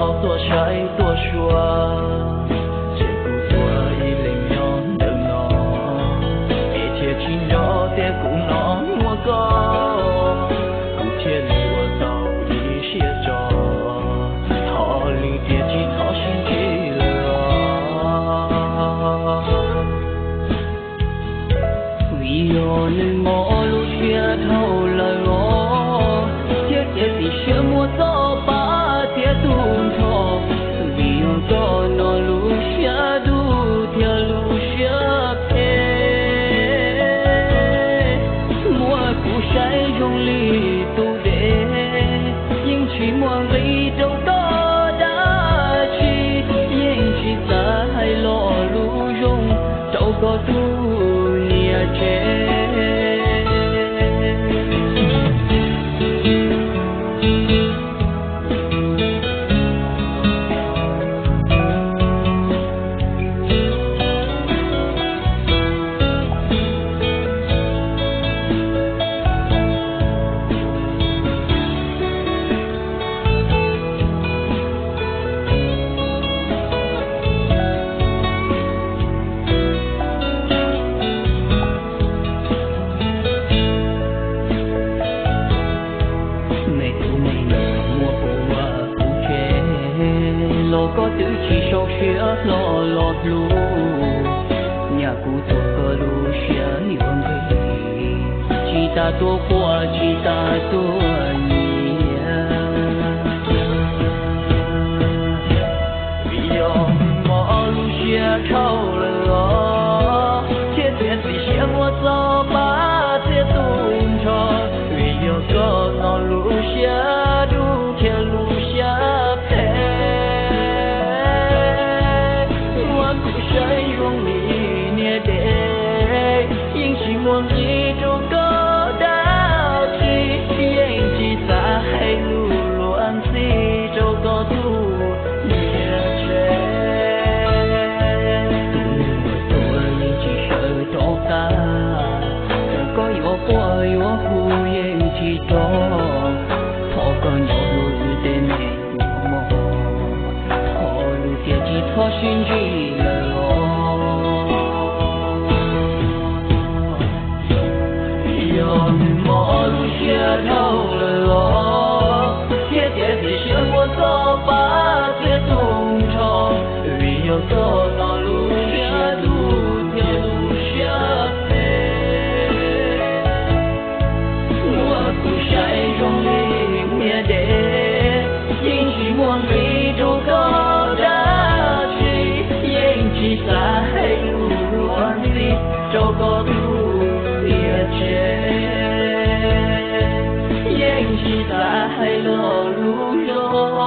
tuaj saib tuaj xyuas, ces kuv tuaj ib leeg nyob ntawm no, es thiaj tsis nco tias kuv no muaj koj, kuv thiaj li ua tau ib siab tso, thov lwm tiam tsis txhob sib ntsib lawm os. Vim yog nws mob lub siab dhau lawm os, thiab tias txim siab muab txoj pam thiab tus nrho. Vim yog koj no lub siab dub thiab lub siab phem, muab kuv saib zoo li tus dev, yeej tsis muaj nqis rau koj dab tsi, yeej tsis xav hais lo lus zoo rau koj tus niam tsev. Me tub me nyuam muab ua kuv tseg los koj twb tsis sau siab hlo los hlub. Nyaj kuv tuag koj lub siab yuav nqig, tsis tas tuaj quaj tsis tas tuaj nyiav. Vim yog mob lub siab dhau lawm os, thiaj txiav txim siab muab txoj pam thiab tus nrho. Vim yog koj no lub siab dub thiab lub siab phem, muab kuv saib zoo li niag dev, yeej tsis muaj nqis rau koj dab tsi, yeej tsis xav hais lus luag ntxhi rau koj tus niam tsev. Tus neeg uas tuag yeej tsis sawv rov qab, txawm koj yuav quaj yuav hu yeej tsis rov. Thov koj nco lub wb tej me nyuam mog, thov lwm tiam tsis txhob sib ntsib lawm os. Yog nws mob lub siab dhau lawm os, thiaj txiav txim siab muab txoj pam thiab tus nrho. Vim yog koj no lub siab dub thiab lub siab phem, muab kuv saib zoo li niag dev, yeej tsis muaj nqis rau koj dab tsi, yeej tsis xav hais lus luag ntxhi rau koj tus niam tsev, yeej tsis xav hais lo lus zoo